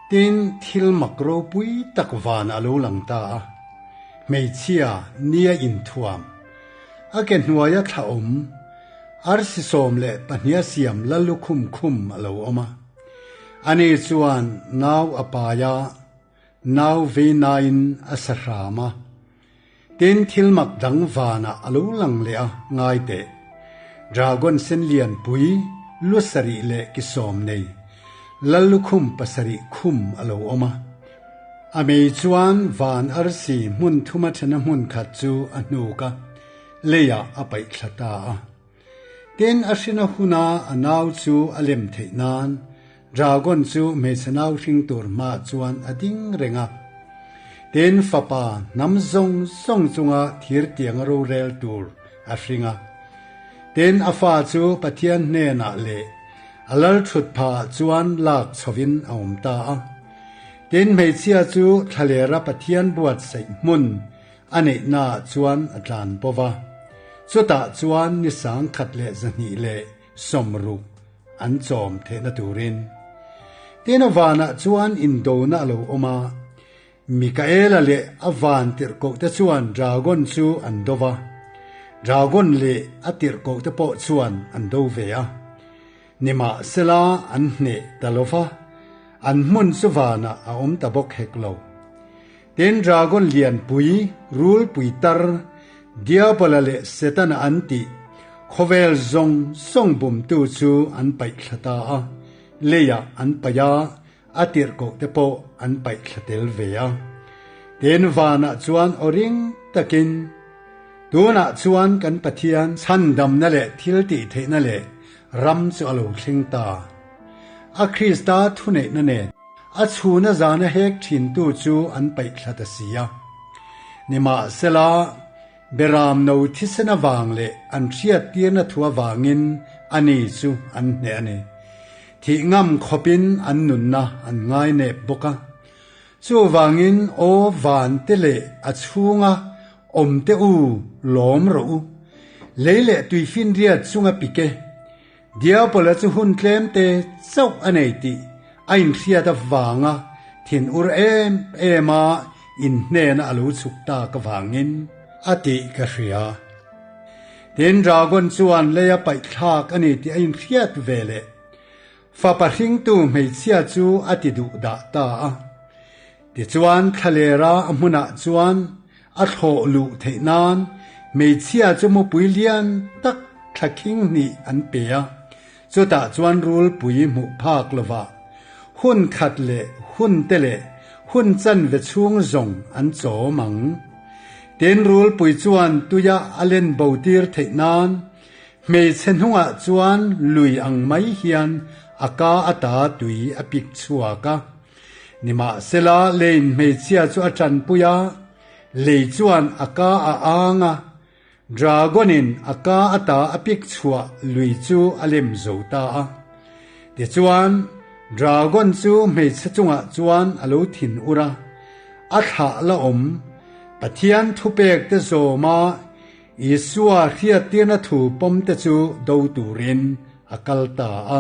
Tin, thil mak ropui tak van a lo lang ta a, hmeichhia nia inthuam, a ke hnuaia thla awm, arsi 12 a siam la lukhum khum a lo awm a. Ani chuan nau a pai a, nau vei nain a sa hram a. Tin, thil mak dang vanah a lo lang leh a, ngai teh. Dragon sen lian pui, lu sarih leh ki sawm nei, lal lukhum pasarih khum a lo awm a. A mei chuan van arsi hmun thuma thena hmun khat chu a hnuk a, leiah a paih thla ta a. Tin, a hrina huna a nau chu a lem theih nan Dragon chu hmeichhe nau hring tur hmaah chuan a ding reng a. Tin, fapa hnam zawng zawng chunga thir tiang rorel tur a hring a. Tin, a fa chu Pathian hnenah leh a lal thut phahah chuan lak chhovin a awm ta a. Tin, hmeichhia chu thlalera Pathian buatsaih hmun A neihnaah chuan a tlan bo va, chutah chuan ni 1260 an chawm theihna turin. Tin, a vanah chuan indona a lo awm a, Mikaela leh a van tirhkohte chuan dragon chu an do va, dragon leh a tirhkohte pawh chuan an do ve a. Nimahsela an hneh ta lo va, an hmun chu vanah a awm ta bawk hek lo. Tin, dragon lianpui, rulpui tar, Diabola leh Setana an tih, khawvel zawng zawng bumtu chu an paih thla ta a, leiah an paih a, a tirhkoh te pawh an paih thla tel ve a. Tin, vanah chuan aw ring takin, Tunah chuan kan Pathian chhandamna leh thil tih theihna leh ram chu a lo thleng ta. A Krista thuneihna nen a chhuna zana hek thintu chu an paih thla ta si a. Nimahsela, Beram no thisen avang leh an hriattirna thu avangin ani chu an hneh a ni. Thih ngam khawpin an nunna an ngainep bawk a. Chuvangin aw van te leh a chhunga awm te u lawm rawh u. Lei leh tuifinriat chunga pik e. Diabola chu hun tlem te chauh a nei tih a inhriat avanga thin ur em em a inhnena a lo chhuk tak avangin a tih ka hria. Tin, Dragon chuan leia paihthlak a ni tih a inhriat ve leh fapa hringtu hmeichhia chu a ti duh dah ta a. Tichuan, thlalera a hmunah chuan A thlawh luh theih nan hmeichhia chu mupui lian tak thla khing hnih an pe a, chutah chuan rulpui hmuh phak lovah hun khat leh hun te leh hun chanve chhung zawng an chawm ang. Tin, rulpui chuan tuia a len bo tir theih nan hmeichhe hnungah chuan lui ang mai hian a ka ata tui a pik chhuak a. Nimahsela, leiin hmeichhia chu a tanpui a, lei chuan a ka a ang a, dragon-in a ka ata a pik chhuah lui chu a lem zo ta a. Tichuan, dragon chu hmeichhe chungah chuan a lo thin ur a, a thlah la awm, Pathian thupek te zawma Isua hriattirna thu pawm te chu do turin a kal ta a.